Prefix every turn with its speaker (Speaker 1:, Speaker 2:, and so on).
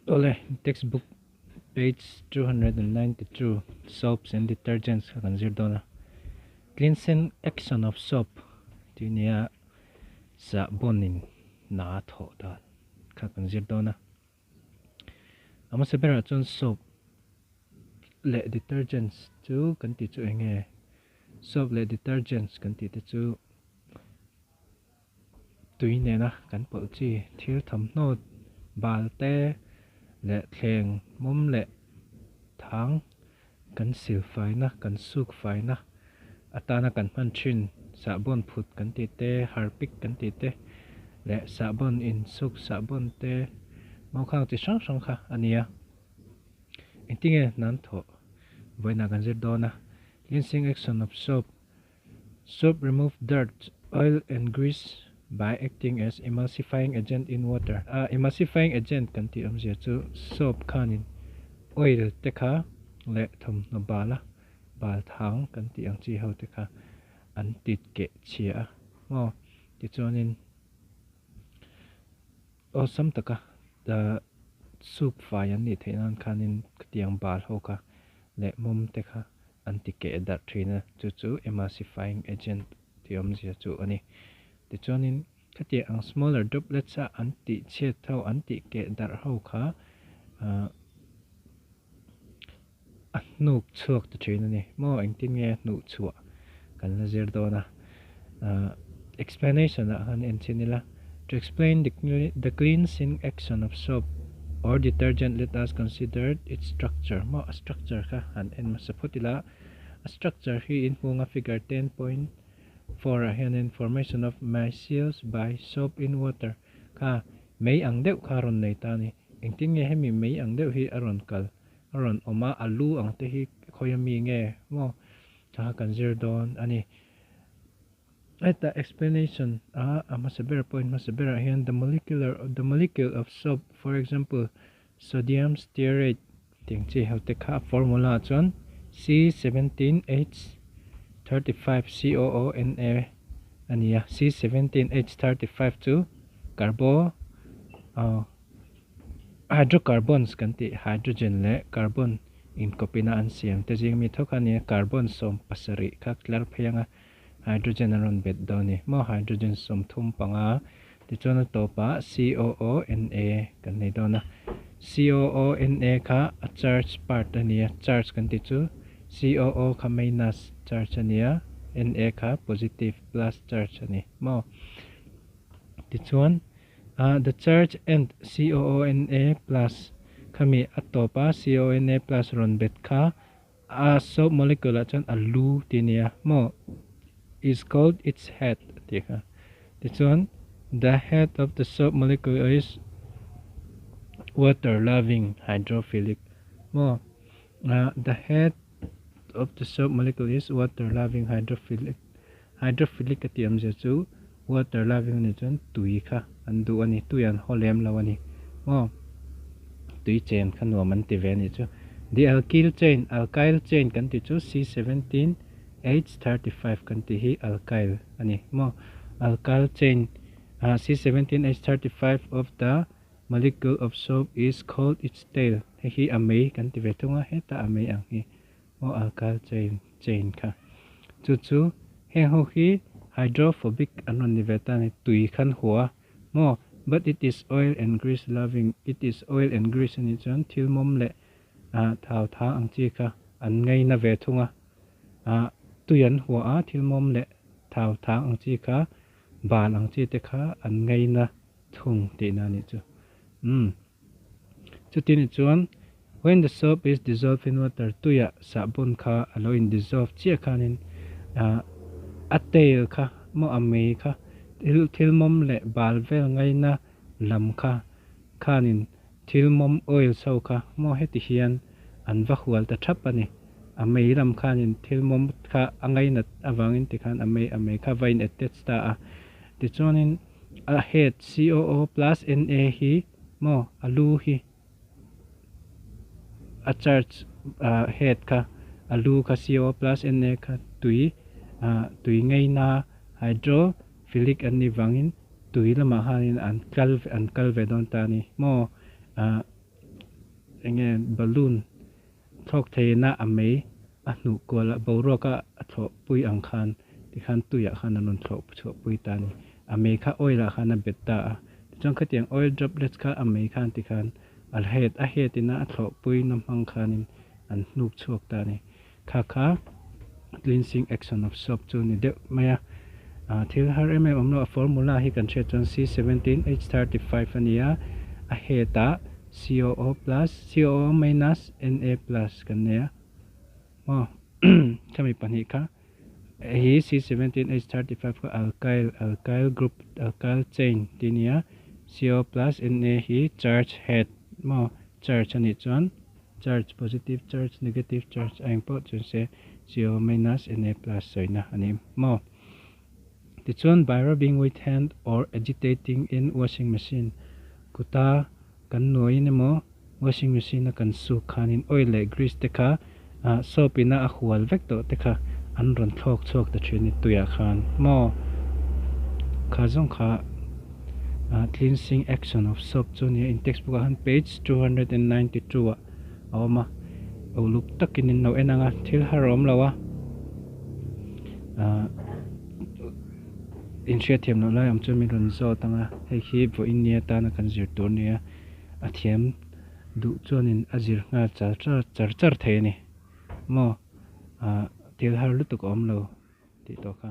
Speaker 1: Awle, textbook page 292, soaps and detergents kha kan zir dawn a. Cleansing action of soap tih nia sahbawn in hna a thawh dan kha kan zir dawn a. A hmasa berah chuan soap leh detergents chu kan tih chu eng nge? Soap leh detergents kan tih te chu tui nena kan pawlh chi thil thawmhnaw bal te leh thleng mawm leh thang kan sil faina kan suk faina atana kan hman thin sahbawn phut kan tih te harpic kan tih te leh sahbawn insuk sahbawn te maukhang chi hrang hrang kha a ni a engtinge nan thawh vawiinah kan zir dawn a cleansing action of soap. Soap remove dirt, oil and grease by acting as emulsifying agent in water. A emulsifying agent kan tih awmzia chu soap khanin oil te kha leh thawmhnaw bal a bal thang kan tih ang chi ho te kha an tit keh chhia a maw tichuanin awlsam taka soup fai an nih theih nan khanin khatiang bal ho kha leh mawm te kha an ti keh darh thin a, chu chu emulsifying agent tih awmzia chu a ni. Tichuanin khatiang ang smaller droplets a an tih chhiat ho, an tih keh darh ho kha a hnuk chhuak ta thin a ni. Maw engtin nge a hnuh chhuah kan la zir dawn a. Explanation ah khan en chin ila, To explain the cleansing action of soap or detergent let us consider its structure maw a structure kha han en hmasa phawt ila a structure hi in hmunga figure 10.4 ah hianin formation of micelles by soap in water kha mei ang deuh kha a rawn nei ta a ni engtin nge hemi mei ang deuh hi a rawn kal a rawn awm a a lu ang te hi khawi ami nge maw kha kan zir dawn a ni. Heta explanation a a hmasa ber point hmasa berah hian the molecular the molecule of soap for example sodium stearate tih ang chi ho te kha a formula ah chuan C17H35 COONa a ni a C17H35 chu carbo ah hydrocarbons kan tih hydrogen leh carbon inkawpina an siam te zing mi thawk a ni a carbon 17 kha tlar phei ang a. Hydrogen a rawn bet dawn a ni maw? Hydrogen 35 tichuan a tawpah COONa kan nei dawn a. COONa kha a charge part a ni a, charge kan tih chu COO kha minus charge a ni a, Na kha positive plus charge a ni maw? Tichuan the charge and COONa plus khami a tawpa CONa plus rawn bet kha A soap molecule ah chuan a lu tih a nia maw is called its head a tih kha. Tichuan the head of the soap molecule is water loving hydrophilic maw the head of the soap molecule is water loving hydrophilic hydrophilic a tih awmzia chu water loving a nih chuan tui kha an duh a ni tui an haw lem lo a ni maw tui chen kha nuam an ti ve a nih chu the alkyl chain alkyl chain kan tih chu C17H35 kan tih hi alkyl a ni maw alkyl chain ah C17H35 of the molecule of soap is called its tail hei hi a mei kan ti ve thung a hetah a mei ang hi. Aw alkyl chain chain kha chu chu heng ho hi hydrophobic an rawn ni ve ta a ni tui khan hua maw but it is oil and grease loving it is oil and grease a nih chuan thil mawm leh ah thau thang ang chi kha an ngaina ve thung a ah tui an hua a thil mawm leh thau thang ang chi kha bal ang chi te kha an ngaina thung tihna a nih chu umm. Chutin chuan when the soap is dissolved in water tuiah sahbawn kha a lo in dissolve chiah khanin ah a tail kha maw a mei kha thil thil mawm leh bal vel ngaina lam kha khanin thil mawm oil so kha maw heti hian an va hual ta thap a ni. A mei lam khanin thil mawm kha a ngainat avangin tikhan a mei a mei kha va in attach ta a. Tichuanin a head COO plus NA hi maw a lu hi a charge ah head kha a lu kha CO plus Na kha tui ah tui ngeina hydrophilic an nih vangin tui lamah khanin an kal an kal ve dawn ta a ni maw ah. enge balloon thlawk theiin a a mei a hnuh kual a boruak a a thlawh pui ang khan tikhan tuiah khan an rawn thlawh chhuah pui ta a ni a mei kha oil ah khan a bet ta a tichuan khatiang oil droplets kha a mei khan tikhan a het a het in a a thlawh pui na hmang khanin an hnuk chhuak ta a ni kha kha cleansing action of soap chu ni deuh mai a ah thil har em em awm lo a formula hi kan hriat chuan C 17 H 35 a ni a a het ah C O O plus C O O minus N A plus kan nei a maw khami pahnih kha hi C 17 H 35 kha alkyl alkyl group alkyl chain tih a ni a C O plus N A hi charge head maw charge a nih chuan charge positive charge negative charge a engpawh chu se C O minus Na plus sawina a ni maw tichuan by rubbing with hand or agitating in washing machine kuta kan nuaiin emaw washing machine a kan suk khanin oil leh grease te kha ah soap ina a hual vek tawh te kha an rawn thlawk chhuak ta thin a ni tuiah khan maw kha zawng kha ah cleansing action of soap chu a ni a in textbook ah khan page 292 ah a awm a uluk takin in lo en ang a thil har a awm lo a ah inhriatthiam loh lai awm chuan min rawn zawt ang a hei hi vawiin ni atana kan zir tur a ni a a thiam duh chuanin a zir nghal char char char char thei a ni maw ah thil har lutuk a awm lo tih tawh kha.